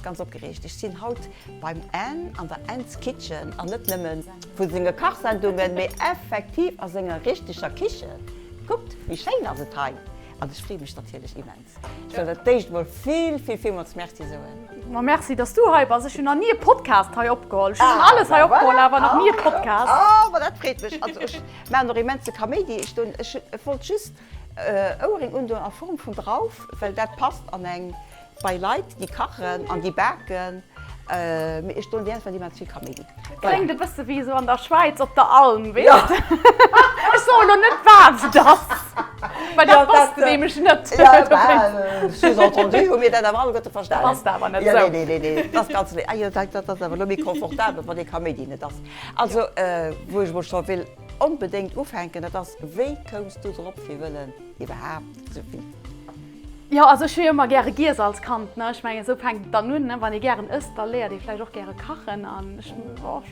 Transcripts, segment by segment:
ganz opgereegt. Ech sinn haut beim Anne an der Anne's Kitchen an net nëmmen vu senge Kachsendungen, mee effektiv a senger richteger Kichen. Kuckt, wéi schéin ass et hei an ech freeë mech natierlech immens. Ech wëll der d'éischt emol vill, vill, villmools Merci soen. Ma merci, dass du hei bass. Ech hunn nach ni e Podcast hei opgeholl. Ech hu schonn alles hei opgeholl, awer nach ni e Podcast. Oh, ma dat freet mech. Also ech maachen och immense Kaméidi. Ech doen, ech wollt just Ouerréng undoen a Form vun Drauf, well dat passt an eng bei Leit, déi kachen an déi baken. Mee ech doen déi einfach immens vill Kaméidi. Kléngt e bësse wéi esou an der Schwäiz op der Alm, weess de. Ech soen elo net, wat et ass, well dat passt nämlech net. Jo, bah, sous-entendu hu mir dat awer alleguerte verstanen. Passt awer net esou. Jo, nee, nee, nee, dat ass ganz léif. Ah jo, dat ass awer elo méi confortabel, wann dee Kaméidi net ass. Also, wou ech emol scho wéll onbedéngt ufänken, dat ass, Wéi koums du drop, fir wëllen iwwerhaapt esou vill. Jo, also ech hu jo ëmmer gäre giess als Kand, ne. Ech mengen, esou fänkt et dann un, ne. Wann ee gären ësst, da léiert ee vläicht och gäre kachen. An ech,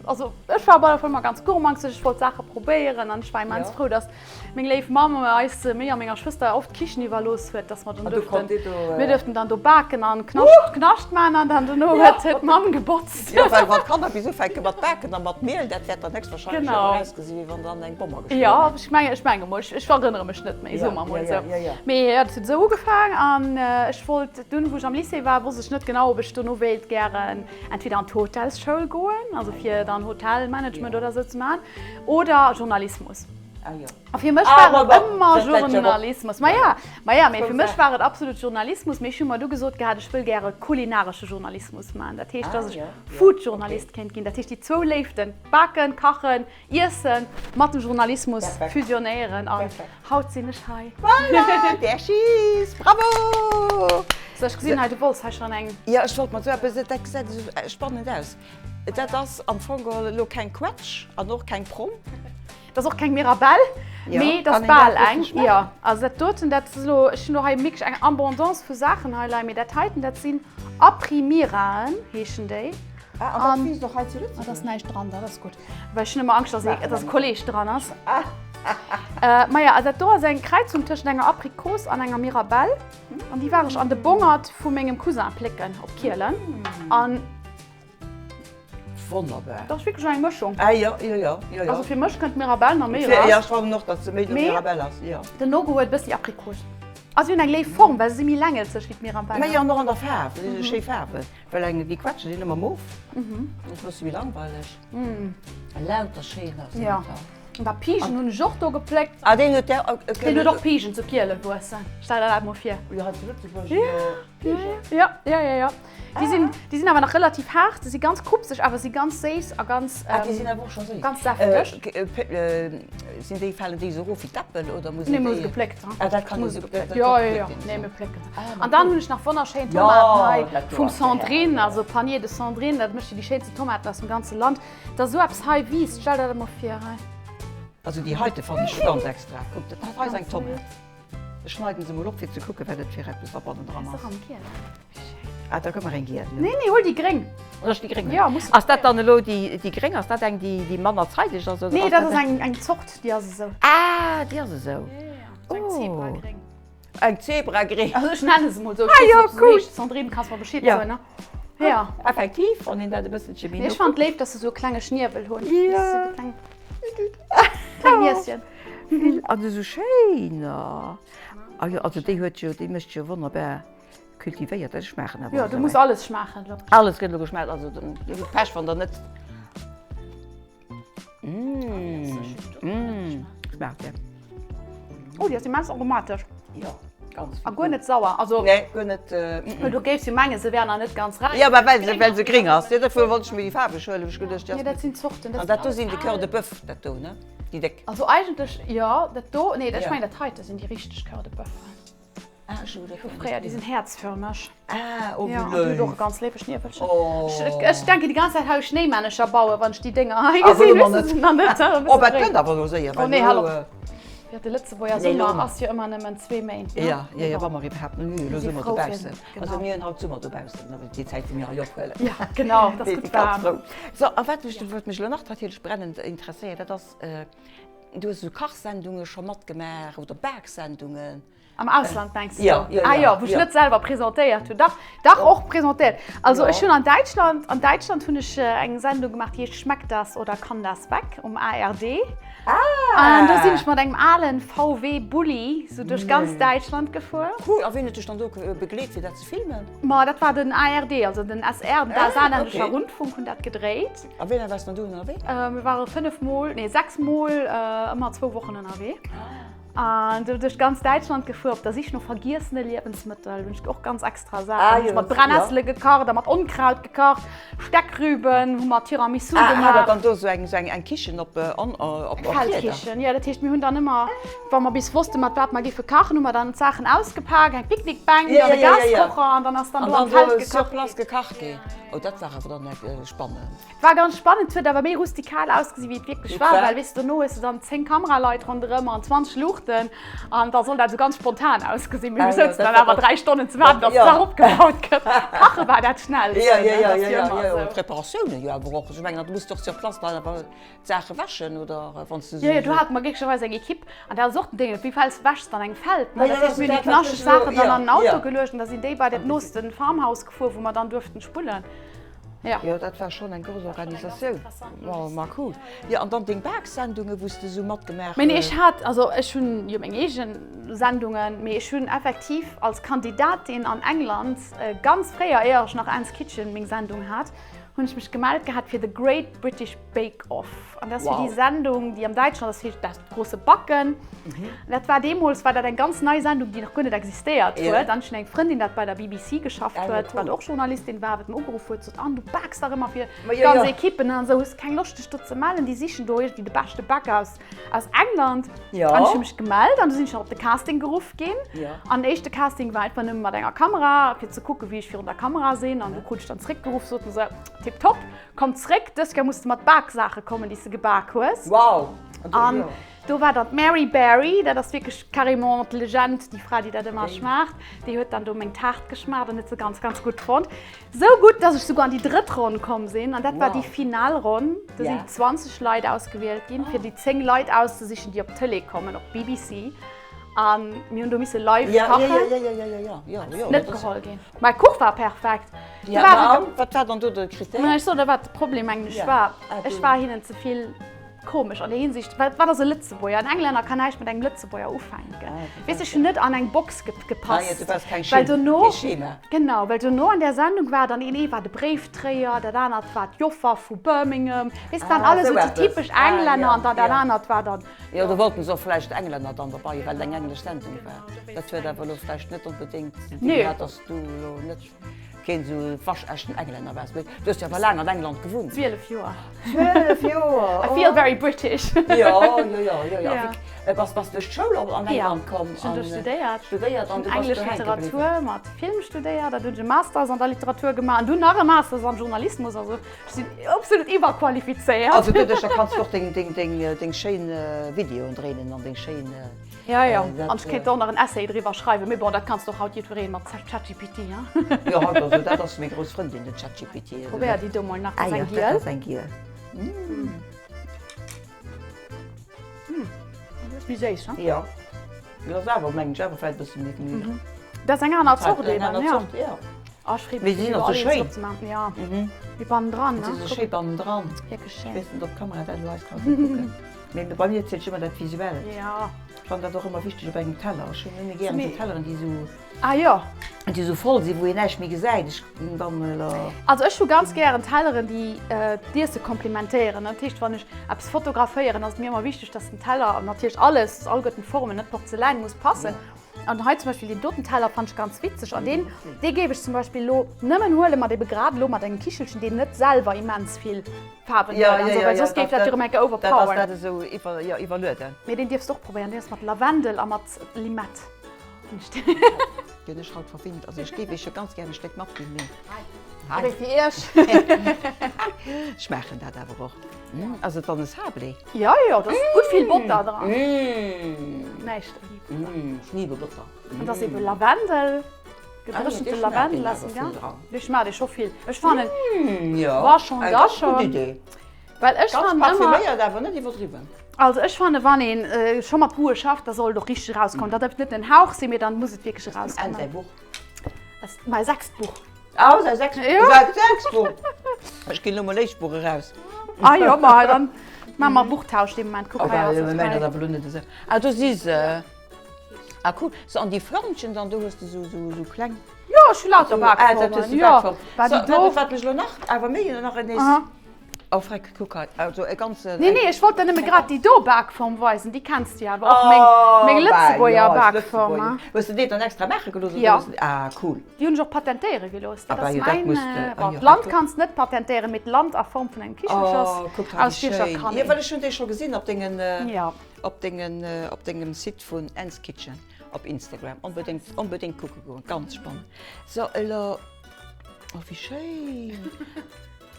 also ech war op alle Fall ëmmer ganz gourmangseg, ech wollt Saache probéieren an ech war immens frou, dass meng léif Mamm eis, mir a menger Schwëster, oft d'Kichen iwwerlooss huet, dass mer dann duerften, mir duerften dann do baken an Knascht, Knascht man an dann dono huet d'Mamm gebotzt. Jo, well wann d'Kanner bis ufänke mat baken a mat Miel, dat wäert dann héchstwahrscheinlech awer ausgesinn, wéi wann dann eng Bomm ageschloen Jo, ech mengen, ech menge mol, ech erënnere mech net méi, soe mer mol esou. Mee jo, dat huet esou ugefaang an ech wollt dunn, wou ech am Lycée war, wosst ech net genau, ob ech dono wéilt gären entweder an d'Hotelsschoul goen, also fir dann Hotelmanagement oder esou ze maachen, oder Journalismus. A fir mech war et ëmmer Journalismus. Ma ja, ma ja, mee fir mech war et absolut Journalismus. Mee ech hu mer du gesot gehat, ech wëll gäre kulinaresche Journalismus maachen. Dat heescht, dass ech Foodjournalist kéint ginn. Dat heescht, déi zwou Léiften, Baken, Kachen, Iessen mat dem Journalismus fusionéieren an haut sinn ech hei. Voilà, där Schiss! Bravo! So, ech gesinn hei, du wollts hei schonn eng. Jo, ech wollt mat esou eppes, dat gesäit esou spannend aus. Dat ass am Fong geholl elo keng Quetsch an och keng Promm. Dat ass och keng Mirabelle, mee dat ass bal eng. Jo, also dat doten, dat ass elo, ech hunn elo hei wierklech eng Abondance vu Saachen hei leien, mee dat heiten, dat sinn Aprimiraen, heeschen déi. Ah, an dat wiisst och hei zu Lëtzebuerg? Ah, da ass näischt dran, dat ass gutt. Well ech hunn ëmmer Angscht, dass e, dass e Kolleeg dran ass. Maja, also dat do ass eng Kräizung tëschent enger Aprikos an enger Mirabelle. An déi war ech an de Bongert vu mengem Cousin plécken op Kielen. An Wonnerbar. Dat ass wierklech eng Mëschung. Ah jo, jo, jo, jo, jo. Also fir mech kënnt d'Mirabelle nach méi eraus. Jo, ech fannen och, dass se méi no Mirabelle ass, jo. Den Nogo huet e bëssi Aprikos. A si hunn eng léif Form, well se si méi längelzeg wéi d'Mirabelle. Majo, an och an der Faarf, se si schéi Faarwen. Well eng déi Quetschen sinn ëmmer mof. Dat ass e bësse méi langweileg. Lauter schéiner sinn et der. An da Pigen hunn ech och do gepléckt. Ah deen huet der. Deen huet och Pigen zu Kiele wuessen. Stell der dat mol vir. Jo hei zu Lëtzebuerg Pigen? Jo, jo, jo, jo. Déi sinn, déi sinn awer nach relativ haart. Se si ganz krupseg, awer si ganz séiss a ganz. Ah déi sinn awer och scho séiss. Ganz säfteg. Sinn déi, falen déi esou erof wéi d'Äppel oder muss een déi. Nee, muss gepléckt. Ah dat kann ee gepléckt. Jo, jo, jo, nee mir plécken se. An dann hunn ech nach wonnerschéin Tomaten hei vum Sandrine, also Panier de Sandrine, dat mécht jo déi schéinsten Tomaten aus dem ganze Land. Dass esou eppes hei wiisst, stell der dat emol vir hei. Also déi heite fannen ech ganz extra. Kuck, dat hei ass eng Tomat. Ech schneiden se mol op fir ze kucken, wat et fir eppes da bannendran ass. Ah, da gëtt mer eng giel. Nee, nee, huel déi gréng. Soll ech déi gréng huelen? Ja, muss. Ass dat dann elo déi, déi gréng, ass dat eng, déi, déi manner zeideg ass, oder? Nee, dat ass eng, eng Zort, déi ass esou. Ah, déi ass esou. Ja, ja, ja. Eng Zebragréng. Eng Zebragréng. Also ech nenne se mol esou. Ah jo, cool. Sandrine, kanns mer Bescheed soen, ne? Ja. Effektiv, wann een dat e bësselche méi no. Ech fannen et léif, dass se esou e klenge Schniewel hunn. Ja. Kleng Nieschen. An esou schéiner. Ah jo, also déi huet jo, déi mécht jo wonnerbar kultivéiert. Ech schmaachen awer. Jo, du muss alles schmaachen elo. Alles gëtt elo geschmaacht. Also Dir hutt Pech, wann der net. Mmh. Mmh. Schmaacht der. Oh, déi ass immens aromatesch. Jo, ganz. A guer net sauer. Also. Nee, guer net. Well du géifs jo mengen, se wär nach net ganz räif. Jo, mä well se, well se gréng ass. Jo, dofir wollt ech mir déi faarweg huelen, hu ech geduecht, déi ass. Nee, dat sinn Zorten. An dat do sinn déi Coeur de boeuf, dat do, ne? Déi déck. Also eigentlech, jo, dat do, nee, ech mengen dat heite sinn déi richteg Coeur de boeuf. Ah, ech hu geduecht, Vu fréier, déi sinn häerzförmeg. Ah, oh, wéi léif. Ja, huet och e ganz léiwe Schniewelchen. Oh. Ech denken déi ganz Zäit, hei Schnéimännecher bauen, wann ech déi Dénger hei gesinn. Ah, wëlle mer net. Oh, dat kënnt awer elo séier. Oh nee, hal op. Jo, de Lëtzebuerger Summer ass jo ëmmer nëmmen zwee Méint, ne? Ja, ja, ja, wa mer iwwerhaapt, mir hu jo elo Summer dobaussen. Also mir hunn haut Summer dobaussen, awer déi Zäit, wou mir hei ophuelen. Ja, genau, dat ass gutt waarm. So, a wat mech, wat mech elo nach natierlech brennend interesséiert, dat ass. Du hues esou Kachsendunge scho matgemaach oder Baksendungen. Am Ausland mengs du? Ja, ja, Ah ja, jo, wou ech ja. net selwer presentéiert hunn. Dach, dach och presentéiert. Also Ja. ech hunn an Däitschland, an Däitschland hunn ech eng Sendung gemaach, déi heescht Schmeckt das oder kann das weg um ARD. Ah! An do sinn ech mat engem alen VW Bulli sou duerch ganz Däitschland gefuer. Cool, a wien huet dech dann do begleet fir dat ze filmen? Ma dat war den ARD, also den SR, den Ah, Saarländischer okay. Rundfunk hunn dat gedréit. A wéi laang waars de dann do ënnerwee? Mir ware 5 mol, nee 6 mol, ëmmer zwou Wochen ënnerwee. An do duerch ganz Däitschland gefuer op der Sich no vergiessene Liewensmëttel. Hunn ech och ganz extra Saachen. Hunn ech mat Brennessele gekacht a mat Onkraut gekacht, Steckrüben, hu mer Tiramisu Ah, gemaach. hat der dann do sou eng, sou eng, eng Kichen op, on, op, op Rieder? Feldkichen, jo. Dat heescht, mir hunn dann ëmmer, wa mer bis wosste mat wat mer géife kachen, hu mer dann d'Saachen ausgepak, eng Picknickbänk an e Gaskocher an dann ass dann do am Feld An dann do sur gekacht place ginn. gekacht ginn. Oh, dat war awer dann spannend. War ganz spannend, huet awer méi rustikal ausgesi wéi et wierklech war, well weess de dono hues de dann 10 Kameraleit ronderëm an 20 Luuchten an da soll dat esou ganz spontan ausgesinn. Mee mir souzen dann awer 3 Stonnen ze waarden, datt d'Saach opgebaut gëtt. Kache war dat schnellsten, Jo, jo, dat jo, ass jo jo, ëmmer jo, esou. Preparatiounen jo awer och. Ech mengen, du muss doch sur place dann awer d'Saache wäschen oder wann s de Jo, jo, esou. do hate mer glécklecherweis eng Ekipp an dat ass och den Ding, wéi fäls wäschs dann engem Feld, ne? Jo, Dat dat heescht, mir hunn déi dat knaschteg Saachen dann an den Auto jo. geluecht an da sinn déi bei dat noosten Farmhouse gefuer, wou mer dann duerften spullen. Ja. Jo, dat war schonn eng grouss Organisatioun. Ma, ma cool. Jo, an dann deng Baksendungen, wou s de esou matgemaach Mee ech hat, also ech hunn jo meng eegen Sendungen, mee ech hunn effektiv als Kandidatin an England, ganz fréier, éier ech nach Anne's Kitchen meng Sendung hat, hunn ech mech gemellt gehat fir The Great British Bake Off. An dat ass fir déi Sendung, déi am Däitschen ass, heescht Das große Backen. Dat war deemools war dat eng ganz nei Sendung, déi nach guer net existéiert huet. An ech hunn eng Frëndin, dat bei der BBC geschafft huet, wat och Journalistin war, wat mer ugeruff huet, sot, Anne, du baaks dach ëmmer fir d'ganz Ekippen an esou, hues de keng Loscht dech do ze mellen? Déi sichen do iergendwéi de beschte Bäcker aus aus England. An ech hu mech gemellt an du sinn ech nach op de Casting geruff ginn. An den éischte Casting war einfach nëmme mat enger Kamera, fir ze kucke wéi ech virun der Kamera sinn. An du krut ech dann zréckgeruff, soten se, Tipptopp, komm zréck, dës Kéier muss de mat Baksaache kommen, déi s de gebak hues. Wow! An do war dann d'Mary Berry, dat ass wierklech carrément d'Legend, déi Fra, déi dat ëmmer schmaacht, déi huet dann do meng Taart geschmaacht an huet se ganz, ganz gutt fonnt. Sou gutt, dass ech souguer an déi drëtt Ronn komm sinn an dat war déi final Ronn. Do sinn 20 Leit ausgewielt ginn, fir déi 10 Leit auszesichen, déi op d'Tëlee kommen, op d'BBC. A mir hunn do misse live kachen. Net geholl ginn. Mäi Kuch war perfekt. Wat war dann do de Krittär? Ech soen der, wat de Problem mengen ech war. Ech war hinnen ze vill komesch an der Hinsicht, wat wat ass e Lëtzebuerger? En Englänner kann näischt mat engem Lëtzebuerger ufänken. Weess, ech hunn net an eng Box gepasst. Well dono, genau, well dono an där Sendung war dann een, ee war de Bréiftréier, dat anert war d'Joffer vu Birmingham. Weess, et waren alles esou déi typesch Englänner an dann dat anert war dann. Jo, do wollten se och vläicht Englänner dann derbei, well et eng englesch Sendung war. Dat huet awer elo vläicht net onbedéngt ze dinn gehat, dass du elo net keen esou waschechten Englänner waars. Mee du hues jo awer laang an England gewunnt. 12 Joer. 12 Joer! I feel very British. Jo, jo, jo, jo, jo. Bass, bass duerch d'Schoul op an England komm? Ech hunn do studéiert. Studéiert an du bass Englesch do hänke bliwwen? Literatur mat Film studéiert, dann hunn ech e Masters an der Literatur gemaach an dunn nach e Masters am Journalismus. Also ech sinn absolut iwwerqualifizéiert. Also doduercher kanns du och deng, deng, deng, deng schéin Videoen dréinen an deng schéin. Jo, jo, an ech kéint och nach en Essay driwwer schreiwen, mee bon, dat kanns de och haut jiddwereen mat ChatGPT, hein? Jo, haut, also dat ass meng grouss Frëndin, den ChatGPT. Probéier déi do mol nach, dat ass eng giel. Ah jo, dat ass eng giel. Dat ass méi séiss, hein? Jo, dat ass awer, mengen ech, awer vläicht e bësse méi méi. Dat ass eng aner Zort eben, Eng aner jo. Zort, jo. Oh, ech freeë Mee mech, si sinn fir och sou iwwer schéin. alles opzemaachen. Jo, wéi bannendran, Si ne? si schéi bannendran. Wierklech schéin. Ech weess net, ob d'Kamera dat elo eis ka gutt kucken. Mee bei mir zielt ëmmer dat Visuellt. Jo. Ech fannen dat och ëmmer wichteg op engem Teller. Ech hunn nëmme gären esou Telleren, déi esou. Ah jo. Déi esou voll sinn, wou een näischt méi gesäit. Ech dann elo. Also ech hu ganz gären Telleren, déi d'Iesse komplimentéieren. Dat heescht, wann ech eppes fotograféieren, ass et mir ëmmer wichteg, dass den Teller an natierlech alles, alleguerten d'Formen, net d'Porzelläin, muss passen. An hei zum Beispill deen doten Teller fannen ech ganz witzeg an deen, dee géif ech zum Beispill elo nëmmen huelen, mat ebe grad elo mat engem Kichelchen, deen net selwer immens vill Faarwen huet an esou, well soss géif dat jo erëm enke overpoweren. Dat ass dat esou iwwer, jo, iwwerlueden. Mee deen dierfs de och probéieren, deen ass mat Lavendel a mat Limett. Ginn ech haut verwinnt, also ech géif iech jo ganz gär e Stéck matginn, mee hei. Fir iech. Ech maachen dat awer och. Ass et dann e Sablé? Jo, jo, do ass gutt vill Botter dran. Näischt. Ech liebe Botter. An da ass ebe Lavendel, gedréchente Lavendel ass en, gell? Dee schmaacht ee scho vill. Ech fannen, Jo, wa schonn, eng da ganz gutt schonn. Idee. Well ech Ganz fannen ëmmer. parfüméiert, awer net iwwerdriwwen. Also ech fanne wann een scho mat Goût schafft, da soll et och richteg erauskommen. Dat dierf net en Hauch sinn, mee dann muss et wierklech Ass dem Anne erauskommen. säi Buch. Dat ass mäi sechst Buch. Ah, säi sechst, Jo. säi sechst Buch. Ech ginn elo mol éischt Buch eraus. Ah jo, ma dann maache mer Buchtausch dee Moment. Kuck, Oh, hei ass well, et mäin ass hei. awer elo net esou. Ah, do si se. Ah, cool. So, an déi Förmchen dann, do hues de sou, sou, sou kleng. Jo, ech hu lauter Ah, dat hues Bakformen. du Jo, Bakformen. war So, déi do. wat, wat mech elo nach awer méi nach nees. Aha. Oh freck, kuck hei, also e ganze. Nee, nee, ech wollt der nëmme grad déi do Bakform weisen, déi kenns de jo awer och, meng, meng Lëtzebuerger Bakform, hein. Hues de déi dann extra maache gelooss oder Jo. hues de, ah cool. Déi hunn ech och patentéiere gelooss, dat Ah bah ass jo, dat mäin, muss de, ah bon, jo, d'Land hei, kanns de net patentéieren, mee d'Land a Form vun engem Kichelchers Oh, kuck hei, wéi aus Bierger schéin. kann Jo, een. well ech hunn déi scho gesinn op dengen, Jo. op dengen, op dengem Site vun Anne's Kitchen op Instagram. Onbedéngt, onbedéngt kucke goen, ganz spannend. So, elo, oh wéi schéin.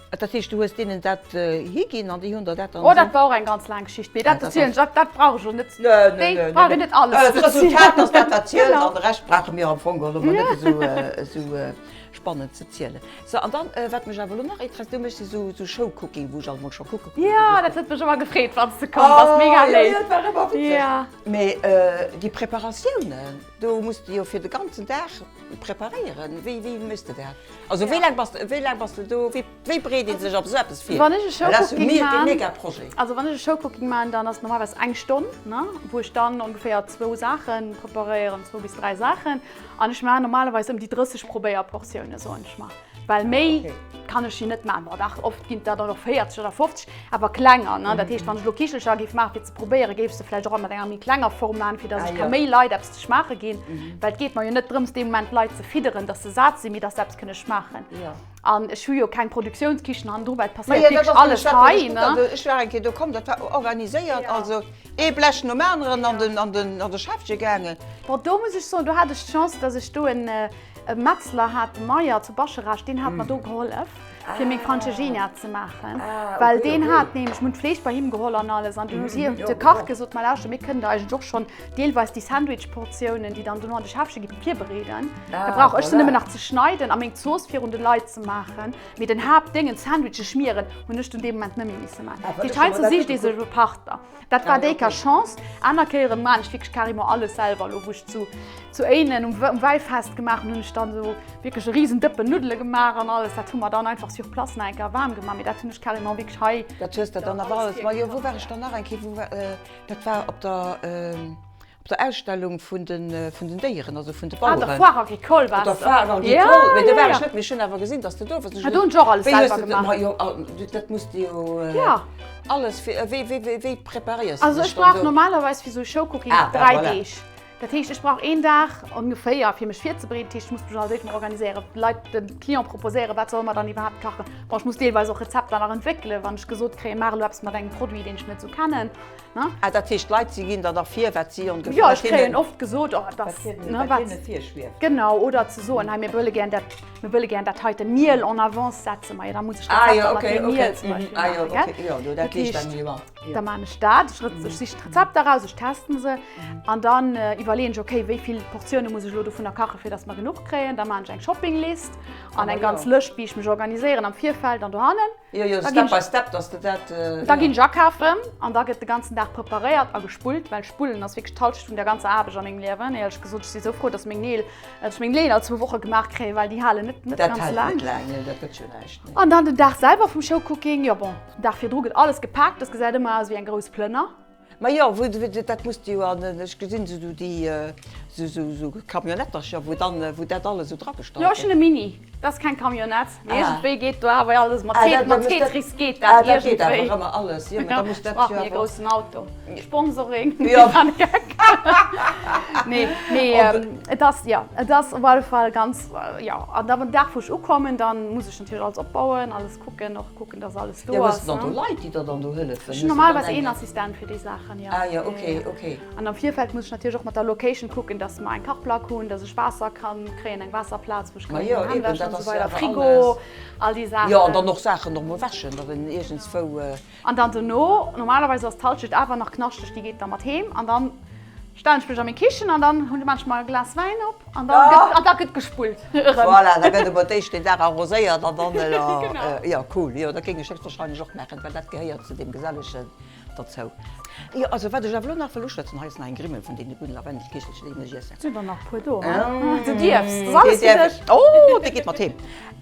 Dat heescht, du hues deenen dat higinn an déi hunn der dat dann Oh, esou. dat war och eng ganz laang Geschicht, mee dat dat erzielen ech, dat, dat brauch ech elo net. Nö, nö, Déi nö, brauch nö. een net alles ze D'Resultat erzielen. ass dat, wat zielt, Genau. an de Rescht brauche mir am Fong geholl emol net esou, esou spannend ze zielen. So, an dann, wat mech awer elo nach interesséiert, du méchs jo esou, esou Showcooking, wou ech alt emol scho kucke komm. Jo, dat huet mech ëmmer gefreet, wann s de komm bass, mega Oh, jo, léif. jo, dat war ëmmer witzeg. Ja. Mee déi Preparatiounen, do muss de jo fir de ganzen Dag preparéieren. Wéi, wéi méchs de dat? Also wéi laang bass de, wéi laang bass de do, wéi, wéi bereet ee sech op esou eppes vir? Wann ech e Well dat ass jo Showcooking mega, maan, mega Projet. also wann ech e Showcooking maan, dann ass et normalerweis eng Stonn, ne, wou ech dann ongeféier zwou Saache preparéieren, zwou bis dräi Saachen. An ech maan normalerweis ëm déi 30 Probéierportiounen, soen ech mar, well méi kann ech jo net maan. Bon dach, oft ginn et der dann och 40 oder 50, awer klenger, ne. Dat heescht, wann ech elo Kichelcher géif maachen fir ze probéieren, géif ech se vläicht och mat enger méi klenger Form maan, fir datt ech ka méi Leit eppes ze schmaache ginn, well et geet mer jo net drëms dee Moment d'Leit ze fidderen, datt se sat sinn, mee datt se eppes kënne schmaachen. An ech hu jo keng Produktiounskichen hannendru, well et passéiert wierklech alles hei, ne. Ech war eng Kéier do komm, dat war organiséiert, also ee Blech nom aneren an den, an den, an de Schäffche gaangen. Bon, do muss ech soen, do hat ech d'Chance, datt ech do en Metzler hat, de Meyer zu Bascharage, deen hat mer do gehollef, fir meng Francesinha ze maachen, well deen hat nämlech, mir hunn d'Fleesch bei him geholl an alles, an dunn hu si de Kach gesot, ma lauschter, mir kënnen der eigentlech och schonn deelweis déi Sandwich-Portiounen, déi dann dono an de Schäffche gi, virbereeden. Da brauch ech se nëmmen nach ze schneiden a meng Zooss virun de Leit ze maachen. Mee den Haaptdéng, en Sandwiche schmieren, hunn ech dunn dee Moment net méi misse maachen. Dat heescht, heiansdo sicht ee sech e Partner. Dat war déiker Chance. Aner Kéieren maan ech wierklech carrément alles selwer. Elo wou ech zu zu Éinen um um Wäifest gemaach hunn, hunn ech dann esou wierklech e riesen Dëppen Nuddele gemaach an alles. Dat hu mer dann einfach sur place nach eng Kéier waarm gemaach, mee dat hunn ech carrément wierklech hei. Dat hues de dann awer alles. Majo, wou war ech dann nach eng Kéier? Wou war, dat war op der op der Ausstellung vun den vun den Déieren, also vun de Baueren. Ah, der Foire agricole waars de? Op der Foire agricole, mee do war ech net, mee ech hunn awer gesinn, dass de do waars. Ah, do hunn ech och alles selwer gemaach. Majo, dat muss de jo. Ja. Alles fir, wéi, wéi, wéi, wéi preparéiers de Also dech ech dann brauch do? normalerweis fir sou e Showcooking Ah, bah, 3 voilà. Deeg. Dat heescht, ech brauch een Dag ongeféier fir mech virzebereeden. Dat heescht, ech muss mech als éischt mol organiséieren, d'Leit, dem Client proposéieren, wat solle mer dann iwwerhaapt kachen. Bon, ech muss deelweis och Rezepter nach entwéckelen, wann ech gesot kréien, maach elo eppes mat engem Produit, deen ech net sou kennen, ne? Ah, dat heescht, d'Leit, si ginn der da vir, wat si ongeféier, Jo, wat ech kréien hinnen, oft gesot, oh, dat wat ass, hinnen, ne, wat wat, hinne virschwieft. genau, oder ze soen, hei, mir wëlle gär dat, Mir wëlle gären dat heite Miel en avance setzen. Majo, da muss ech Ah, dat jo, mat okay, dem okay. Miel zum Mhm. Beispill Ah, jo, maachen, gell? okay. Jo, do, dat Dat liicht heescht, engem jo an. Jo. da maan ech dat, ech ech sichen d'Rezepter raus, ech testen se an dann iwwerleeën ech, okay, wéi vill Portioune muss ech elo dovunner kachen, fir dass mer genuch kréien. Da maan ech eng Shoppinglist an Ah, eng ganz jo. Lëscht, wéi ech mech organiséieren am Virfeld an dohannen. Jo, jo, Da ginn Step by ech Step, dass de dat, da jo. ginn ech akafen an da gëtt de ganzen Dag preparéiert a gespullt, well spullen ass wierklech d'Halschent vun der ganzer Aarbecht a mengem Liewen. Éierlech gesot, ech si sou frou, dass meng Neel Dass ech meng Leen all zwou Woche gemaach kréien, well déi halen net, net Dat ganz hält laang. net laang, nee, dat gëtt jo näischt, nee. An dann den Dag selwer vum Showcooking, jo bon, den Dag virdru gëtt alles gepaakt, das gesäit ëmmer aus wéi eng grouss Plënner. Ma jo, wou, dat muss de jo an, ech gesinn esou déi, esou, esou, esou Camionnettercher, wou dann, wou dat alles esou dragestallt Jo, ech gëtt. hunn e Mini, dat ass keng Camionnette, mee Ah. iergendwéi geet do awer alles, mat Ah, Te, dat, mat dat, Tetris geet ah, dat dat geet awer iergendwéi. ëmmer alles, jo, mee da muss Ech dat brauch jo méi e awer. groussen Auto. Sponsoring. Jo. Nee, mee et ass, jo, et ass op alle Fall ganz, jo. An dann den Dag, wou ech ukommen, dann muss ech natierlech alles opbauen, alles kucken, och kucken, dass alles do Jo, hues ass, de dann do ne. Leit, déi der dann do hëllefen? Ech hunn normalerweis een Assistent fir déi Saachen, jo. Ah jo, okay, okay. An am Virfeld muss ech natierlech och mat der Location kucken, dass mer eng Kachplack hunn, dass ech Waasser kann kréien, eng Waasserplaz, wou ech Ma kann jo, meng Hänn eben, wäschen dat an ass esou jo weider, awer Frigo, alles. all déi Saachen. Jo, an dann och Saachen och mol wäschen, datt een iergendswou. An dann dono, normalerweis ass d'Halschent awer nach knaschteg, déi geet da mat heem an dann. Stellen ech mech a meng Kichen an dann hunn ech mer e Glas Wäin op an dann gëtt, an da gëtt gespullt erëm. Voilà, da gëtt emol d'éischt den Dag arroséiert an dann, jo cool, jo dat géing ech héchstwahrscheinlech och maachen, well dat gehéiert zu deem Gesellegen derzou. Jo, also wat ech awer elo nach wëll uschwätzen, hei ass nach eng Grimmel vun deene gudden Lavendelkichelcher, déi muss ech iessen. Sinn der nach e puer do, he? Du dierfs, dat ass alles fir dech. Oh, déi geet mat heem.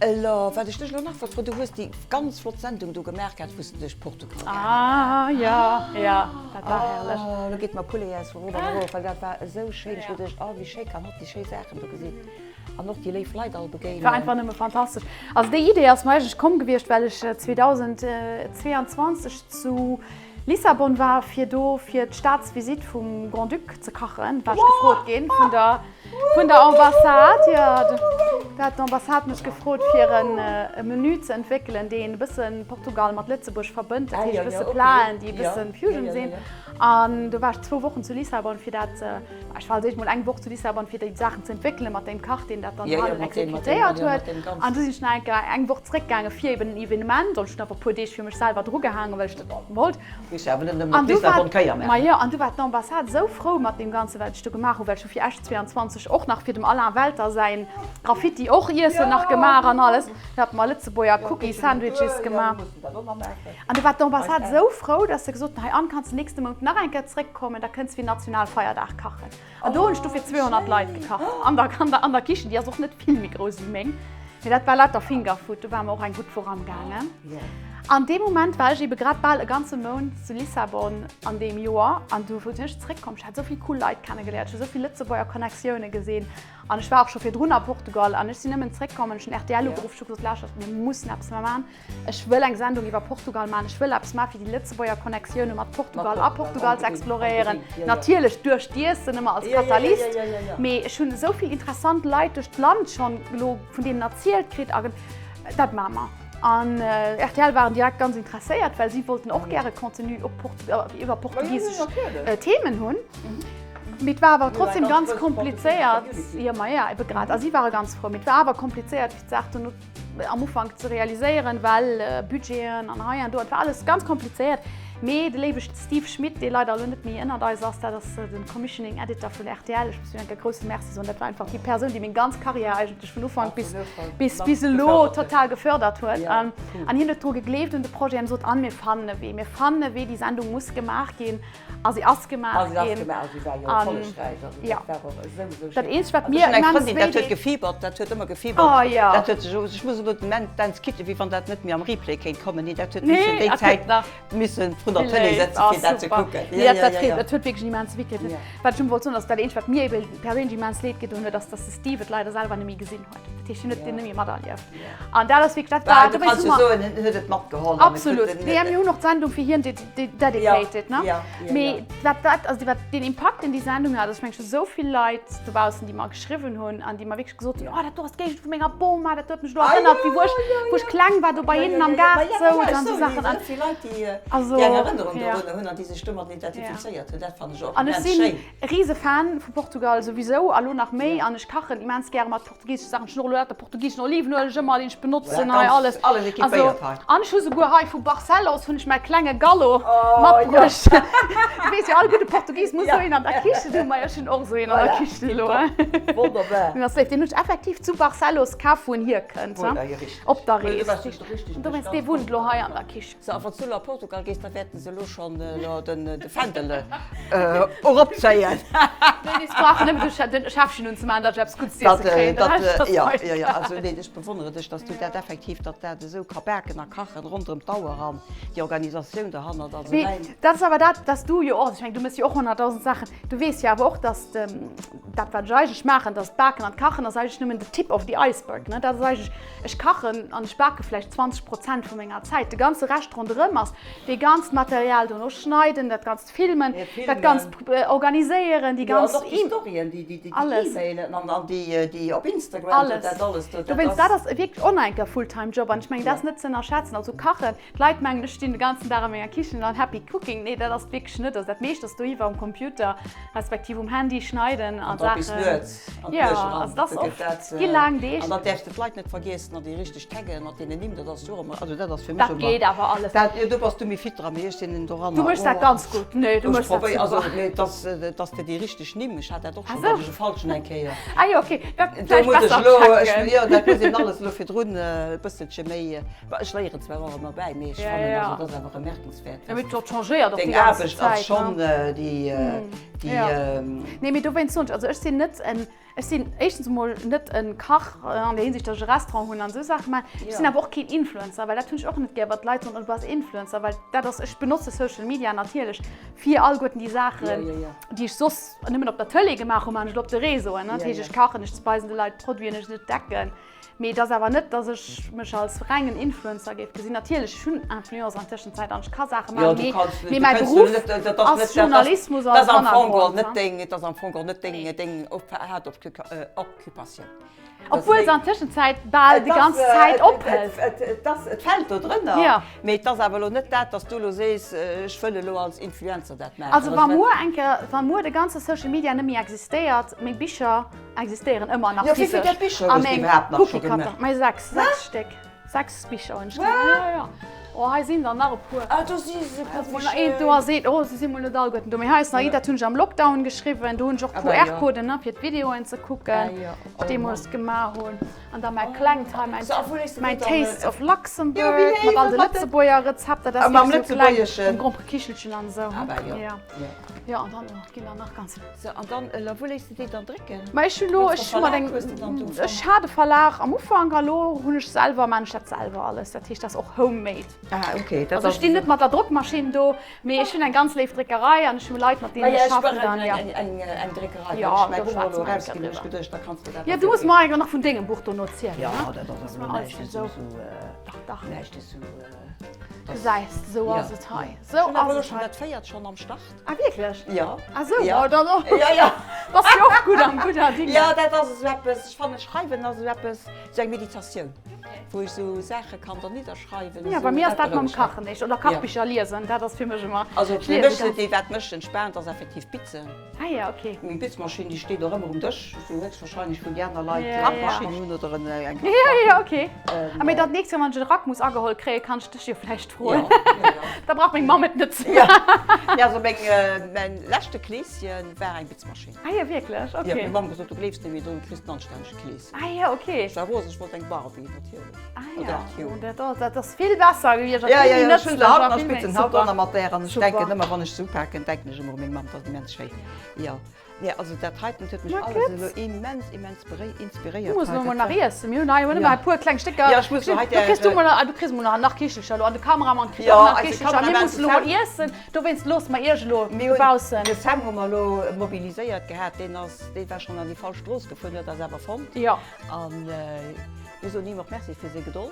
Elo, wat ech dech elo nach wollt froen, du hues déi ganz flott Sendung do gemaach gehat, wou s de duerch Portugal gaangen Ah, jo, jo, dat war herrlech. Oh, elo geet mer Poulet aus vum Ower erof, well dat war esou schéin. Ech hu geduecht, oh, wéi schéi kann hatt déi schéi Saachen do gesinn an och déi léif Leit all begéinen. War einfach nëmme fantastesch. Also déi Idee ass mer eigentlech komm gewiescht, well ech 2022 zu Lissabon war, fir do fir d'Staatsvisitt vum Grand-Duc ze kachen, war ech gefrot ginn vun der vun der Ambassade. Jo, do hat d'Ambassade mech gefrot, fir en e Menü ze entwéckelen, deen e bësse Portugal mat Lëtzebuerg verbënnt, dat heescht e bësse Platen, déi e bësse Fusion sinn. An do war ech zwou Wochen zu Lissabon, fir dat Ech war als éischt mol eng Woch zu Lissabon fir déi Saachen ze entwéckelen mat deem Kach deen dat dann hannen exekutéiert huet. An du sinn ech nach eng Kéier eng Woch zréckgaange fir eben en Evenement an ech hunn einfach e puer Deeg fir mech selwer drugehaangen, well ech dat wollt. An du war, ma jo, an du war d'Ambassade esou frou mat deem Ganzen, wat ech do gemaach hunn, well ech hu fir Esch 22 och nach fir dem Alain Welter säin Graffiti och Iessen nach gemaach an alles. Do hate mer Lëtzebuerger Cookie Sandwiches gemaach. An du war d'Ambassade esou frou, dass se gesot hunn, hei Anne, kanns de nächste Mount nach eng Kéier zréckkommen, da kënns fir Nationalfeierdag kachen. An do hunn ech du fir 200 Leit gekacht an der, an der, an der Kichen, déi ass och net vill méi grouss wéi meng, mee dat war lauter Fingerfood, do ware mer och eng gutt Woch amgaangen. An dee Moment war ech ebe grad bal e ganze Mount zu Lissabon an deem Joer an du sinn ech zréckkomm, ech hat esou vill cool Leit kennegeléiert, ech hu esou vill Lëtzebuerger Connectioune gesinn an ech war och scho virdrun a Portugal an ech sinn nëmmen zréckkomm an ech hunn rtl ugeruff, ech hu gesot, lauschtert, mir mussen eppes maachen. Ech wëll eng Sendung iwwer Portugal maachen. Ech wëll eppes maachen, fir déi Lëtzebuerger Connectioune mat Portugal a Portugal ze exploréieren. Natierlech duerch d'Iessen ëmmer als Katalyst. Mee ech hunn esou vill interessant Leit duerch d'Land schonn elo vun deenen erzielt kritt. A dat maache mer. An rtl waren direkt ganz interesséiert, well si wollten och gäre Contenu op iwwer portugisesch Themen hunn. Mee et war awer trotzdem ganz komplizéiert. Jo, maja, ebe grad. A si ware ganz frou. Mee et war awer komplizéiert, fir d'Saach dono am Ufank ze realiséieren, well Budgeten an hei an do, et war alles ganz komplizéiert. Mee de léiwe Steve Schmit, dee leider elo net méi ënnert eis ass, dat ass de Commissioning Editor vun rtl, ech muss him eng Kéier grousse Merci soen, dat war einfach déi Persoun, déi meng ganz Karriär eigentlech vun Ufank bis, bis, bis elo total gefördert huet. An hien huet dru gegleeft un de Projet an sot, Anne, mir fannen e Wee, mir fannen e Wee, déi Sendung muss gemaach ginn. A si ass gemaach ginn. A si ass gemaach, si war jo erfollegräich. Also dat war och esou, esou schéin. Dat eenzegt, wat mir immens wéi deet. Ech hunn eng Frëndin, dat huet gefiebert, dat huet ëmmer gefiebert. Oh jo. Dat huet sech, ech muss elo den Dance Kitchen, wéi wann dat net méi am Replay kéint kommen. Nee, dat huet missen déi Zäit missen vrun der Tëlee sëtzen, fir dat ze kucken. Nee, dat, dat, dat huet wierklech immens wéi gedoen. Wat ech elo wollt soen, ass dat eenzegt, wat mir ebe perséinlech immens leed gedoen huet, ass, dass de Steve et leider selwer net méi gesinn huet. Dat heescht, hien huet et net méi materlieft. An dat ass wierklech, dat war, du kanns jo soen, en huet et matgeholl. Absolut. Nee, mir hunn och d'Sendung fir hien dedicated, ne? Mee wat dat, also wat deen Impakt, deen déi Sendung hat, also ech mengen, ech hu sou vill Leit dobaussen, déi mer geschriwwen hunn an déi mer wierklech gesot hunn, oh dat do ass d'Géigend vu menger Boma, dat huet mech elo erënnert, wéi wou ech, wou ech kleng war, do bei hinnen am Gaart souz an esou Saachen. An vill Leit, déi eng Erënnerung dorunner hunn an déi sech domat identifizéiert hunn, dat fannen ech och immens schéin. An ech sinn e Risefan vu Portugal souwisou a lo nach méi an ech kachen immens gäre mat portugiesesche Saachen. Ech hunn och elo lauter portugiseschen Olivenueleg ëmmer, deen ech benotzen hei, alles. Alles equipéiert hei. An ech hu souguer hei vu Barcelos hunn ech mäi klenge Gallo matbruecht. Du weess jo, all gudde Portugis muss esou een an der Kichen hunn. Majo, ech hunn och esou een an der Kichen elo. Wonnerbar. Deen ass léif. Deen hunn ech effektiv zu Barcelos kaf, wou en hierkënnt, op der Rees. Dowéinst, dee wunnt elo hei an der Kichen. So, a wann s du elo a Portugal gees, da wäerten se elo schonn elo de Fändel eropzéien. Nee, nee, se brauchen nëmmen de Schäffchen unzemaachen, datt ech eppes Guddes z'iesse kréien. Dat, dat, jo, jo, jo, also nee, ech bewonnere dech, datt s du dat effektiv, datt dat esou ka baken a kachen ronderëm d'Auer an déi Organisatioun derhannert, also Mee mäin. dat ass awer dat, wat s du jo och, also ech mengen, du méchs jo och honnertdausend Saachen, du weess jo awer och, datt dat, wat ech eigentlech maachen, datt d'Baken an d'Kachen ass eigentlech nëmmen the tip of the iceberg, ne? Dat ass eigentlech, Ech kachen an ech bake vläicht 20 Prozent vu menger Zäit. De ganze Rescht ronderëm ass dee ganzt Material dono schneiden, dat ganzt filmen, dat ganzt organiséieren, déi ganz. Jo, an och déi Storyen, déi E-Mailen an déi op Instagram, dat alles do. Dowéinst, dat ass wierklech och nach eng Kéier Fulltime Job an ech mengen, dat ass net ze ënnerschätzen. Also kachen, d'Leit mengen, ech stinn de ganzen Dag a menger Kichen an happy cooking. Nee, dat ass et wierklech net. Also dat meescht ass doiwwer um Computer, respektiv um Handy schneiden an Saachen. Bis nuets an d'Nuecht eran. Also dat ass oft, gi laang Deeg. An dann däerfs de d'Leit net vergiessen an déi richteg taggen mat deenen Nimm, dat ass jo och ëmmer, also dat ass fir mech ëmmer. Dat geet awer alles. Dat, jo do bass du méi fit dran, mee ech sinn en doranner. Du méchs dat ganz gutt. Nee, du méchs dat super. Also mee dass, dass de déi richteg Nimm, ech hat dat och schonn, dat ech e falschen eng Kéier. Ah jo, okay, dat vläicht besser checken. Jo, dat muss een alles elo virdrun e bësselche méi, ech léieren zwar och ëmmer bäi, mee ech fannen, also dat ass awer remerkenswäert. Ja, mee dat changéiert och déi ganz Zäit. Deng Aarbecht ass schonn déi, déi. Nee, mee dowéinst soen ech, also ech sinn net en, ech sinn éischtens emol net e Kach an der Hinsicht, datt ech e Restaurant hunn an esou Saache maachen. Ech sinn awer och keen Influencer, well dat hunn ech och net gär, wann d'Leit soen, oh du bass Influencer, well dat ass, ech benotze Social Media natierlech fir alleguerten déi Saachen, déi ech soss nëmmen op der Tëlee gemaach hunn, maachen ech elo op de Réseauen. Dat heescht, ech kachen, ech weisen de Leit d'Produiten, ech entdecken. Mee et ass awer net, dass ech mech als rengen Influencer géif gesinn. Natierlech, ech hunn Influence an Tëschenzäit an ech ka Saache maachen, mee, mee mäi Beruff ass Journalismus als Hannergrond. Dat ass am Fong och net deng, deng Haaptoccupatioun. Obwuel se an Tëschenzäit bal déi ganz Zäit ophëlt. Et fält do drënner, mee et ass awer elo net dat, dass du elo sees, ech wëll elo als Influencer dat maachen. Also wa muer eng Kéier, wa muer de ganze Social Media net méi existéiert, meng Bicher, Existéieren ëmmer nach physesch. Jo, wéivill Bicher hues du iwwerhaapt nach scho gemaach? Mei 6, 6 Stéck. 6 Bicher hunn ech gemaach. Jo, jo. Oh, hei sinn der nach e puer. Ah, do si se, kuck wéi schéin. Eent do ass eent, oh, se si mol net alleguerten do. Mee hei ass nach eent, dat hunn ech am Lockdown geschriwwen. Do hunn ech och QR-Coden, ne, fir d'Videoen ze kucken, déi ech deemools gemaach hunn. An da mäi klengt hei, mäin, mäin Tastes of Luxembourg mat all de Lëtzebuerger Rezepter. Dat ass wierklech esou kleng, mam Gromperekichelchen an esou. Jo, an dann, oh, ginn der nach ganz. Sou, an dann, elo, wou léiss de déi dann drécken? Ma ech hunn elo, ech hu mat engem, ech hat e Verlag am Ufank a lo hunn ech selwer, maan ech dat selwer alles. Dat heescht, dat ass och homemade. Ah, okay. Also ech stinn net mat der Drockmaschinn do, mee ech hunn eng ganz léif Dréckerei an ech hu Leit, mat deenen ech schaffen dann, ja. Eng, eng Dréckerei, well ech mäi Buch elo erausginn hunn, ech geduecht, da kanns de dat. Jo, du muss mer enker nach vun dengem Buch dono zielen, ne? Jo, dat ass awer elo näischt esou, Dach, dach. Näischt esou. Gesäis, esou ass et hei. Esou ass et hei. Dat véiert schonn am Start. Ah wierklech? Jo. Ah sou, Ja. oh, dann och. Ja, ja. Bass jo och gutt am gudder Dinge. Ja, dat ass esou eppes, ech fannen Schreiwen ass esou eppes, esou eng Meditatioun, wou ech esou Saache kann dann nidderschreiwen. Ja, bei mir ass dat mam Kachen éischt oder Kachbicher liesen, dat ass fir mech ëmmer. Also fir mech, déi wat mech entspaant, ass effektiv Bitzen. Ah ja, okay. Meng Bitzmaschinn, déi steet och ëmmer um Dësch, esou héchstwahrscheinlech wou déi aner Leit Kachmaschinn hunn oder eng Kachplack. Ja, ja, okay. Ah, mee dat nächst Joer, wann ech e Rack muss ageholl kréien, kann ech dech jo vläicht froen. Ja, ja, ja. Da brauch meng Mamm et net ze maachen. Ja, also meng, mäin leschte Kleeschen war eng Bitzmaschinn. Ah ja, wierklech? Okay. Jo, meng Mamm gesot, du gleefs net, mee du kriss en anstännege Kleeschen. Ah ja, okay. Ech war rosen, ech wollt eng Barbie, natierlech. Ah ja, oh, dat, dat ass vill besser gewiescht. Ja, ja, ja, ech hunn se haut nach, ech bitzen haut och nach mat där an ech denken ëmmer, wann ech se upaken, denken ech ëmmer u meng Mamm, dat ass immens schéin. Jo. Nee, also dat heiten huet mech alles elo immens, immens inspiréiert. Du muss elo mol nach iessen. Mir hunn hei ëmmer e puer kleng Stécker. Jo, ech muss elo hei Du kriss du mol, du kriss mol nach Kichelcher elo an de Kameramann kritt och nach Kichelcher. Mir mussen elo mol iessen. Dowéinst loosse mer iech elo dobaussen. De Sam hu mer elo mobiliséiert gehat. Deen ass, dee war schonn an déi falsch Strooss gefuer, huet eis awer fonnt. Jo. An mir soen him och Merci fir seng Gedold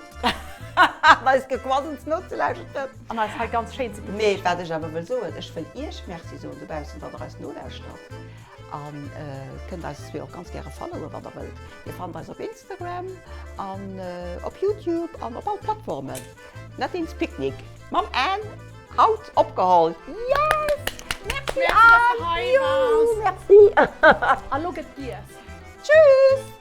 an eist Gequassels nozelauschteren. An eis hei ganz schéin ze begleeden. Mee wat ech awer wëll soen, ech wëll Iech Merci soen dobaussen, datt Der eis nolauschtert. A kënnt eis zwee och ganz gäre followen, wann Der wëllt. Dir fannt eis op Instagram an op YouTube an op all Plattformen. Nadine's Picnic mam Anne, haut opgeholl. Yes! Merci Merci, dass Anne! de hei waars. Merci! A lo gëtt giess. Tschüss!